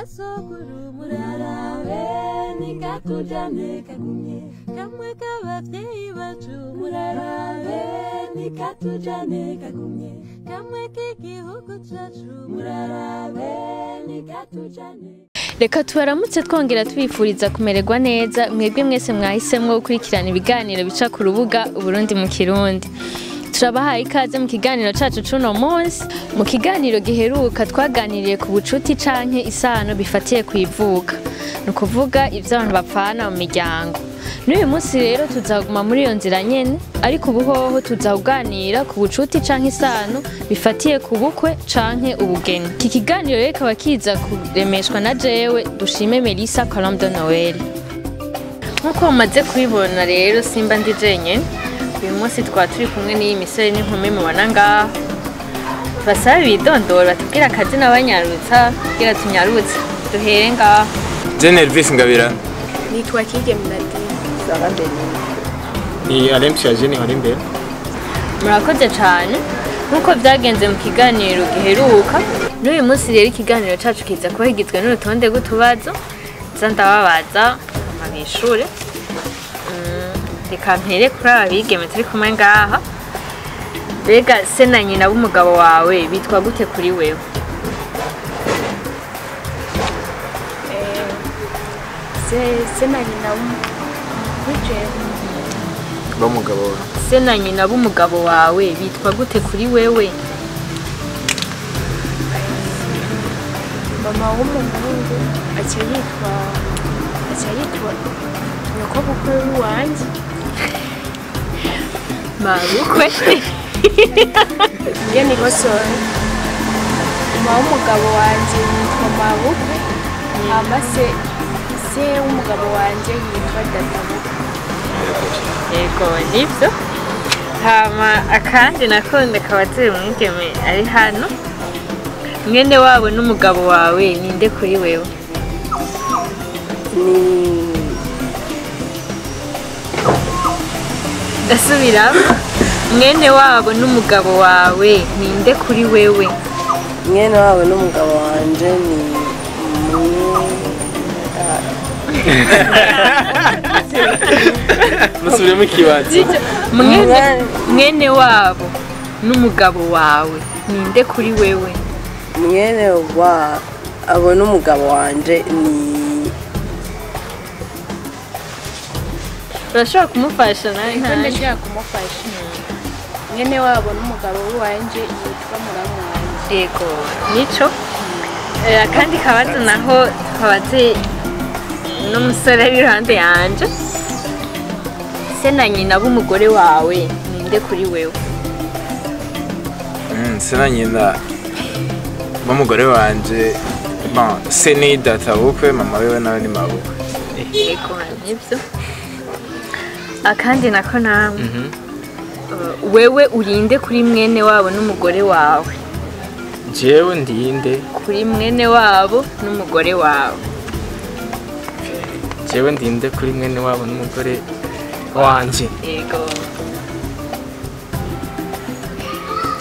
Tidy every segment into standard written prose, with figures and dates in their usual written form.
Basokuru murarabe nikatujane kagumye kamwe k'abavyeyi bacu murarabe nikatujane kagumye kamwe k'igihugu cacu murarabe nikatujane. Reka tubaramutse twongera tubifuriza kumererwa neza mwebwe mwese mwahisemwo gukurikirana ibiganiro bica ku rubuga Uburundi mu Kirundi. Turabahaye ikaze mu kiganiro cacu cuno munsi. Mu kiganiro giheruka twaganiriye ku bucuti canke isano bifatiye kw'ivuka, ni ukuvuga ivyo abantu bapfana mu miryango. N'uyu munsi rero tuzaguma muri iyo nzira nyene, ariko ubuhoho tuzaganira ku bucuti canke isano bifatiye ku bukwe canke ubugeni. Iki kiganiro rero kikaba kiza kuremeshwa na jewe Dushime Melissa Colombe de Noël. Nk'uko mumaze kubibona rero simba ndi jenyene, uyu munsi twaba turi kumwe n'iyi misore n'inkumi mubona ngaho. Tubasabe bidondora batubwire akazina banyarutsa kugira tunyarutse duhere ngaho. Jean Elvis Ngabira. Nitwa Kigeme Nadine. Ni Alain Pierre ari imbere. Murakoze cyane. Nk'uko byagenze mu kiganiro giheruka, n'uyu munsi rero ikiganiro cacu kiza kuba kigizwe n'urutonde rw'utubazo nza ndababaza hama bishure. Reka mpere kuri aba bigeme turi kumwe ngaha. Mbega se na nyina b'umugabo wawe bitwa gute kuri wewe? Se na nyina b'umugabo wawe. Se na nyina b'umugabo wawe bitwa gute kuri wewe? Mama w'umuhungu aca yitwa nyokobukwe wanje. Mabukwe. Nge nikosore. Mama w'umugabo wanje yitwa mabukwe, hama se w'umugabo wanje yitwa databukwe. Yego nivyo. Hama akandi nakonde kabateye umwigeme ari hano. Mwene wabo n'umugabo wawe ninde kuri wewe? Ni ndasubiramo. Mwene wabo n'umugabo wawe ninde kuri wewe? Mwene wabo n'umugabo wanje ni Musubiremo ikibazo. Mwene wabo n'umugabo wawe ninde kuri wewe? Mwene wabo n'umugabo wanje ni urashobora kumufasha nawe? Ndashobora kumufasha. Mwene wabo n'umugabo wanje yitwa muramu wanje. Yego nico. Akandi kabazo naho twabaze n'umusore ari iruhande yanje. Se na nyina b'umugore wawe ninde kuri wewe? Se na nyina b'umugore wanje, bon, se ni databukwe, mama wiwe nawe ni mabukwe. Yego nivyo. Akandi nako namwe, wewe urinde kuri mwene wabo n'umugore wawe? Jewe ndinde kuri mwene wabo n'umugore wawe. Jewe ndinde kuri mwene wabo n'umugore wanje. Yego.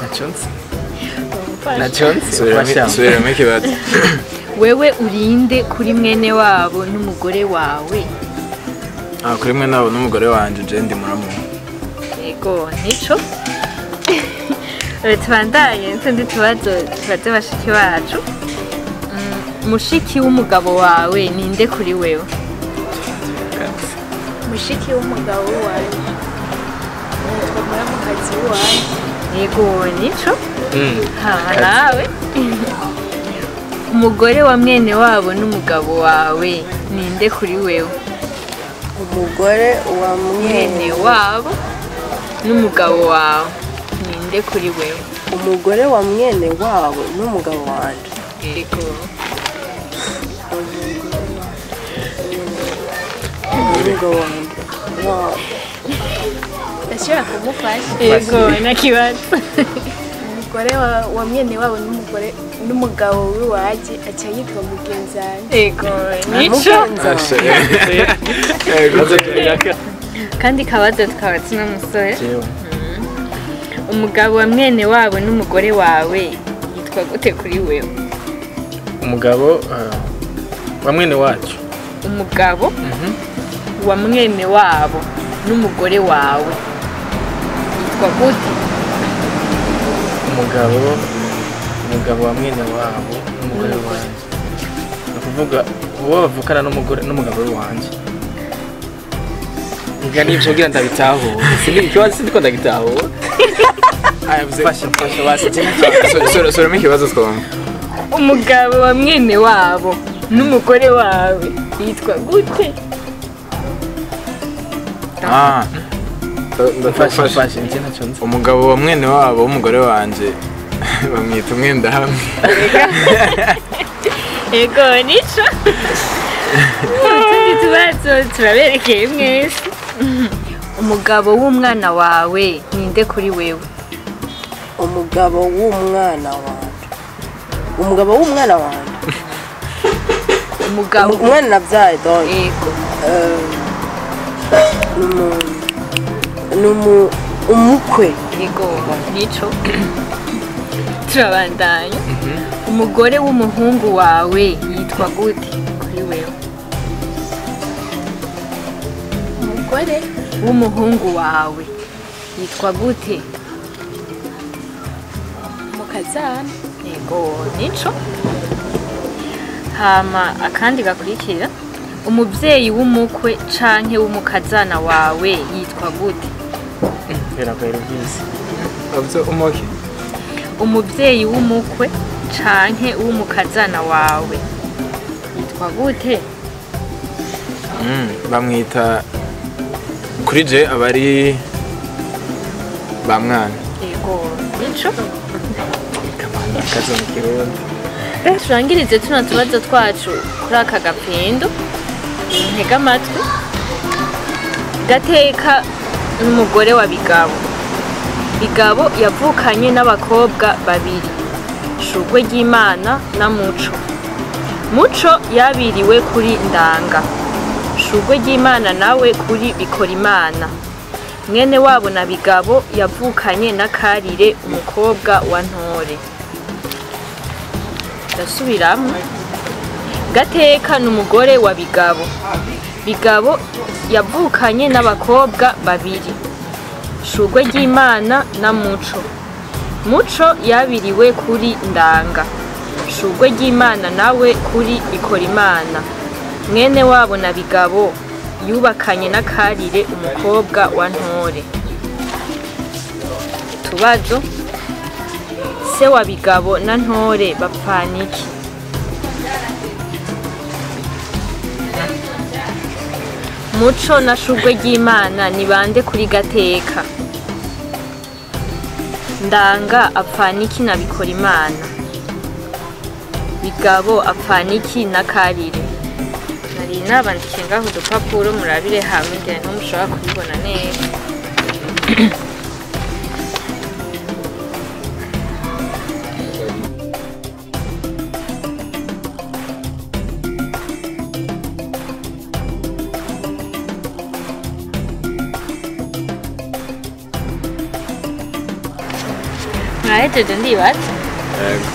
Naconse. Subiramo ikibazo. Wewe urinde kuri mwene wabo n'umugore wawe? Kuri mwene wabo n'umugore wanje je ndi muramu. Yego nico. Tubandanye n'utundi tubazo tubaze bashiki bacu. Mushiki w'umugabo wawe ninde kuri wewe? Mushiki w'umugabo wanje yitwa muramukazi wanje. Yego nico. Hama nawe umugore wa mwene wabo n'umugabo wawe ninde kuri wewe? Umugore wa mwene wabo n'umugabo wawe ninde kuri wewe? Umugore wa mwene wabo n'umugabo wanje. Yego. Umugabo wanje. Ndashobora kumufasha. Yego nakibazo. Umugore wa mwene wabo n'umugore n'umugabo w'iwaje aca yitwa mugenzi wanje. Yego nico. Kandi kabazo tukabatse n'umusore. Umugabo wa mwene wabo n'umugore wawe yitwa gute kuri wewe? Umugabo Wa mwene wacu. Umugabo wa mwene wabo n'umugore wawe yitwa gute? Umugabo wa mwene wabo n'umugore wanje. Nukuvuga uwo bavukana n'umugore n'umugabo wanje. Ngira nivyo ngira ndabitahura. Sindi ikibazo sindiko ndagitahura. Ayavuze Fasha basi. Soroma ikibazo twumva. Umugabo wa mwene wabo n'umugore wawe yitwa gute? Ah. Fasha nje ntacyo nzi. Umugabo wa mwene wabo w'umugore wanje bamwita umwenda hamwe. Ego nico. Utundi tubazo turaberekeye mwese. Umugabo w'umwana wawe ninde kuri wewe? Umugabo w'umwana wanje. Umugabo w'umwana wanje. Umugabo umwana nabyaye donc. Ego. Umukwe. Ego nico. Turabandanya. Umugore w'umuhungu wawe yitwa gute kuri wewe? Umugore w'umuhungu wawe yitwa gute? Mukazana. Ego nico. Hama akandi gakurikira, umuvyeyi w'umukwe canke w'umukazana wawe yitwa gute? Biragoye rwose. Avuze umuke. Umuvyeyi w'umukwe canke w'umukazana wawe yitwa gute? Bamwita kuri je abari ba mwana. Ego nico. Kamana kazo mu Kirundi. Turangirize tuno tubazo twacu kuri aka gapindo. Ntega amatwi. Gateka n'umugore wa Bigabo. Bigabo yavukanye n'abakobwa babiri, Shugwe ry'Imana na Muco. Muco yabiriwe kuri Ndanga, Shugwe ry'Imana nawe kuri Bikorimana. Mwene wabo na Bigabo yavukanye na Karire umukobwa wa Ntore. Ndasubiramo. Gateka n'umugore wa Bigabo. Bigabo yavukanye n'abakobwa babiri, Shugwe ry'Imana na Muco. Muco yabiriwe kuri Ndanga, Shugwe ry'Imana nawe kuri Bikorimana. Mwene wabo na Bigabo yubakanye na Karire umukobwa wa Ntore. Tubazo: se wa Bigabo na Ntore bapfana iki? Muco na Shugwe ry'Imana ni bande kuri Gateka? Ndanga apfana iki na Bikorimana? Bigabo apfana iki na Karire? Nari nabandikiye ngaho udupapuro murabire hamwe ngira ntimushobora kubibona neza. Mwahejeje ndibaza? Yego.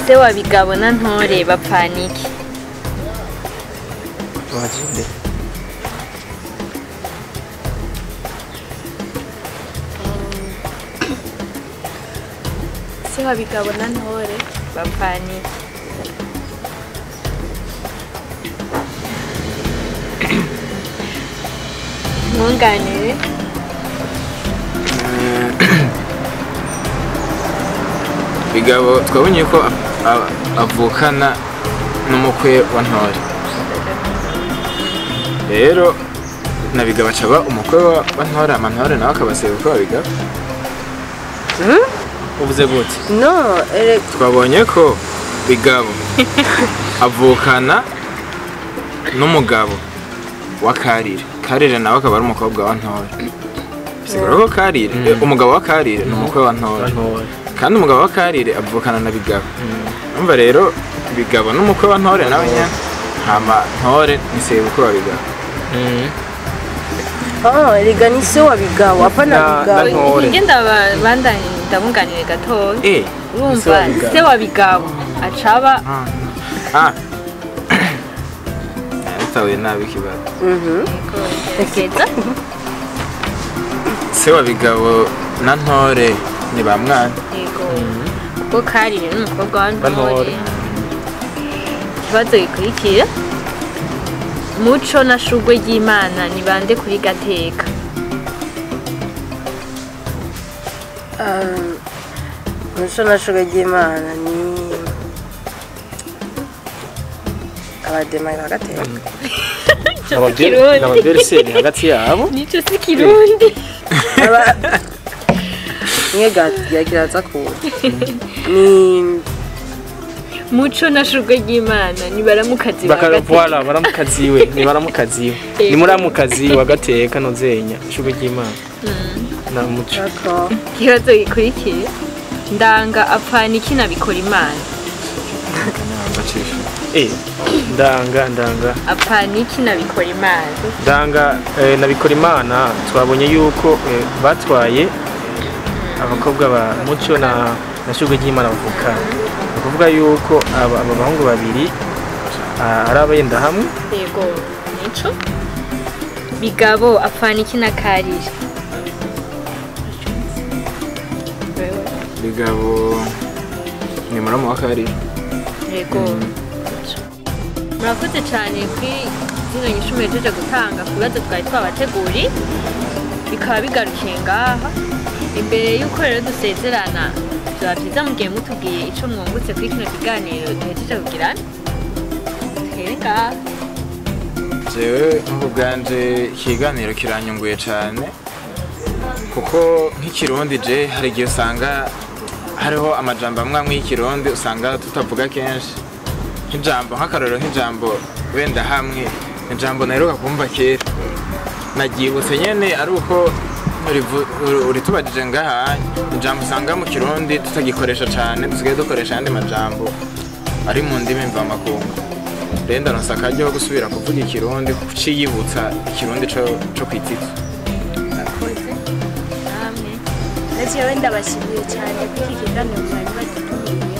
Se wa Bigabo na Ntore bapfana iki? Wajinde. Se wa Bigabo na Ntore bapfana iki? Mwunganire. Bigabo twabonye ko avukana n'umukwe wa Ntore. Rero na Bigabo acaba umukwe wa Ntore, ama Ntore nawe akaba sebukwe wa Bigabo. Uvuze gute? No, twabonye ko Bigabo avukana n'umugabo wa Karire. Karire nawe akaba ari umukobwa wa Ntore. Sigura ko Karire, umugabo wa Karire ni umukwe wa Ntore. Kandi umugabo wa Karire avukana na Bigabo. Umva rero Bigabo n'umukwe wa Ntore nawe nyene, hama Ntore ni sebukwe wa Bigabo. Erega ni se wa Bigabo, apana Bigabo. Ngenda bandanye ndabunganire gatoya. Urumva se wa Bigabo acaba Ah. Ntawe nabi kibazo. Gerageza. Se wa Bigabo na Ntore ni ba mwana. Yego. Kuko Karire n'umukobwa wa Ntore. Ntore. Ikibazo gikurikira. Muco na Shugwe ry'Imana ni bande kuri Gateka? Muco na Shugwe ry'Imana ni abadema ba Gateka. Ababerseri hagati yabo. Nico si Kirundi. Mwe gakiraza ku ni Muco na Shugwe ry'Imana ni baramukazi ba Bakara Gateka. voilà, baramukaziwe, ni baramukaziwe. Ni muramukazi wa Gateka nozenya, Shugwe ry'Imana. Na Muco. D'accord. Ikibazo gikurikira. Ndanga apfana iki na Bikorimana? Ndanga Apfana iki na Bikorimana? Ndanga na Bikorimana twabonye yuko batwaye abakobwa ba Muco na Shugwe ry'Imana bavukana. Ni ukuvuga yuko aba bahungu babiri ari abayenda hamwe. Yego, nico. Bigabo apfana iki na Karire? Bigabo ni muramu wa Karire. Yego. Murakoze cyane kuri zino nyishu muhejeje gutanga ku bibazo twari twabateguriye, bikaba bigarukiye ngaha. Imbere y'uko rero dusezerana, byaba byiza mugihe mutubwiye ico mwungutse kuri kino kiganiro duhejeje kugirana. Duhere ngaha. Jewe nk'ubwanje ikiganiro kiranyunguye cyane, kuko nk'ikirundi je hari igihe usanga hariho amajambo amwe amwe y'ikirundi usanga tutavuga kenshi. Nk'ijambo nk'akarorero nk'ijambo wenda hamwe, ijambo naheruka kumva kera naryibutse nyene ari uko uritubajije ngaha. Ijambo usanga mu kirundi tutagikoresha cane, dusigaye dukoresha ayandi majambo ari mu ndimi mvamakungu. Rero ndaronse akaryo ko gusubira kuvuga ikirundi, kuciyibutsa ikirundi co kwititsa. Murakoze. Namwe. Jewe ndabashimiye cyane kuri iki kiganiro mwari badutumiye.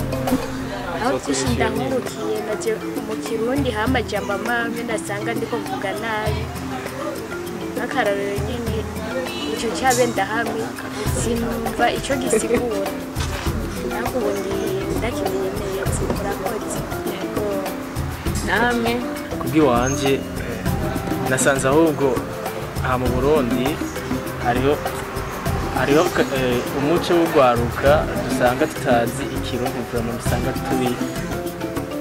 Aho byinshi ndahungukiye naje mu Kirundi hama amajambo amwe nasanga ndiko mvuga nabi. Nk'akarorero nyene ico cyabenda hamwe sinumva ico gisigura. Ariko ubu ndakimenye neza. Murakoze. Yego. Namwe. Kubw'iwanje nasanze ahubwo aha mu Burundi hariho umuco w'ugwaruka dusanga tutazi ikirundi vraiment, dusanga turi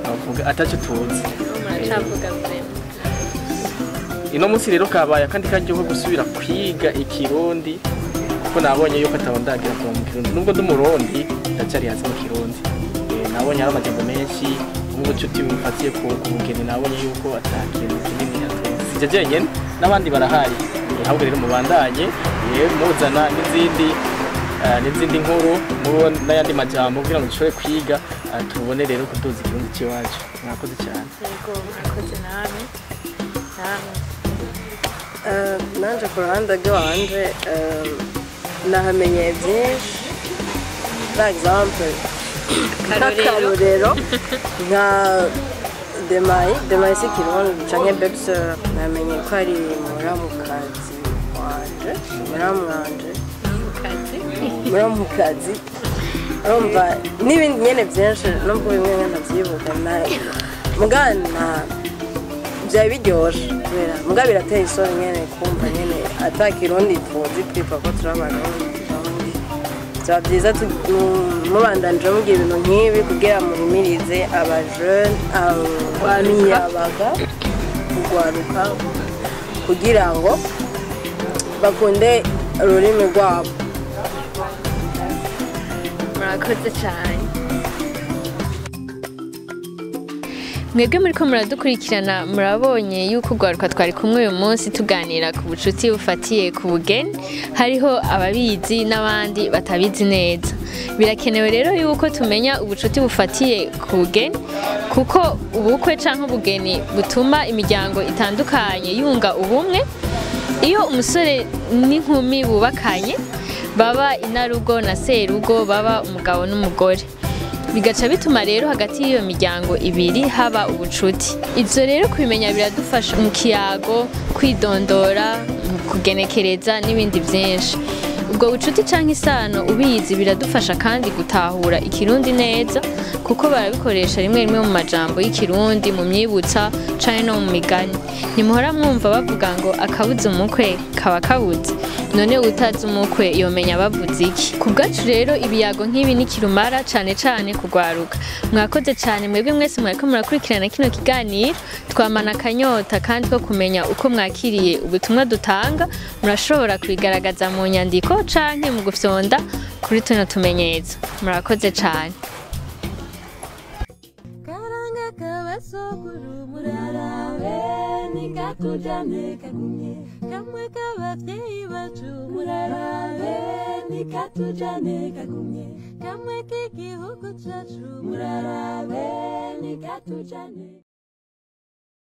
bavuga ataco tuzi. Muracavuga vraiment. Ino munsi rero kabaye akandi karyo ko gusubira kwiga ikirundi, kuko nabonye yuko atabondagira kuva mu Kirundi. Nubwo ndi umurundi ndacyari hasi mu Kirundi. Nabonye hari amajambo menshi nk'ubucuti bufatiye ku bugeni, nabonye yuko atakintu kinini atuzi. Sije jenyene n'abandi barahari. Ahubwo rero mubandanye muzana n'izindi nkuru n'ayandi majambo kugira ngo dushobore kwiga, tubone rero kuduza ikirundi c'iwacu. Mwakoze cyane. Yego, murakoze namwe. Namwe. Nanje ku ruhande rw'iwanje nahamenye byinshi. For example, nk'akarorero nka Demayi si Kirundi canke belle-sœur, namenye ko ari muramukazi wanje, muramwanje, muramukazi. Urumva n'ibindi nyene byinshi nubwo bimwe ntavyibuka mugana byari biryoshe kubera muga birateye isoni nyene kumva nyene ata Kirundi tuzi twitwa ko turi abarundi. Byaba byiza mubandanije mugira ibintu nk'ibi kugira muhimirize abajene, abamiyabaga kugwaruka kugira ngo bakunde ururimi rwabo. Murakoze cyane. Mwebwe muriko muradukurikirana murabonye yuko ugwaruka twari kumwe uyu munsi tuganira ku bucuti bufatiye ku bugeni, hariho ababizi n'abandi batabizi neza. Birakenewe rero yuko tumenya ubucuti bufatiye ku bugeni, kuko ubukwe canke ubugeni butuma imiryango itandukanye yunga ubumwe. Iyo umusore n'inkumi bubakanye baba inarugo na serugo, baba umugabo n'umugore. Bigaca bituma rero hagati y'iyo miryango ibiri haba ubucuti. Ivyo rero kubimenya biradufasha mu kiyago, kwidondora, mu kugenekereza n'ibindi vyinshi. Ubwo bucuti canke isano ubizi biradufasha kandi gutahura ikirundi neza, kuko barabikoresha rimwe rimwe mu majambo y'ikirundi, mu myibutsa canke no mu migani. Ntimuhora mwumva bavuga ngo akabuze umukwe kaba kabuze? None utazi umukwe yomenya bavuze iki? Ku bwacu rero ibiyago nk'ibi ni kirumara, cane cane kugwaruka. Mwakoze cane mwebwe mwese mwariko murakurikirana kino kiganiro. Twamana akanyota kandi ko kumenya uko mwakiriye ubutumwa dutanga. Murashobora kubigaragaza mu nyandiko canke mu gufyonda kuri tuno tumenyetso. Murakoze cane. Karanga k'abasokuru murarabe nikatujane kagumye, kamwe k'abavyeyi bacu murarabe nikatujane kagumye, kamwe k'igihugu cacu murarabe nikatujane.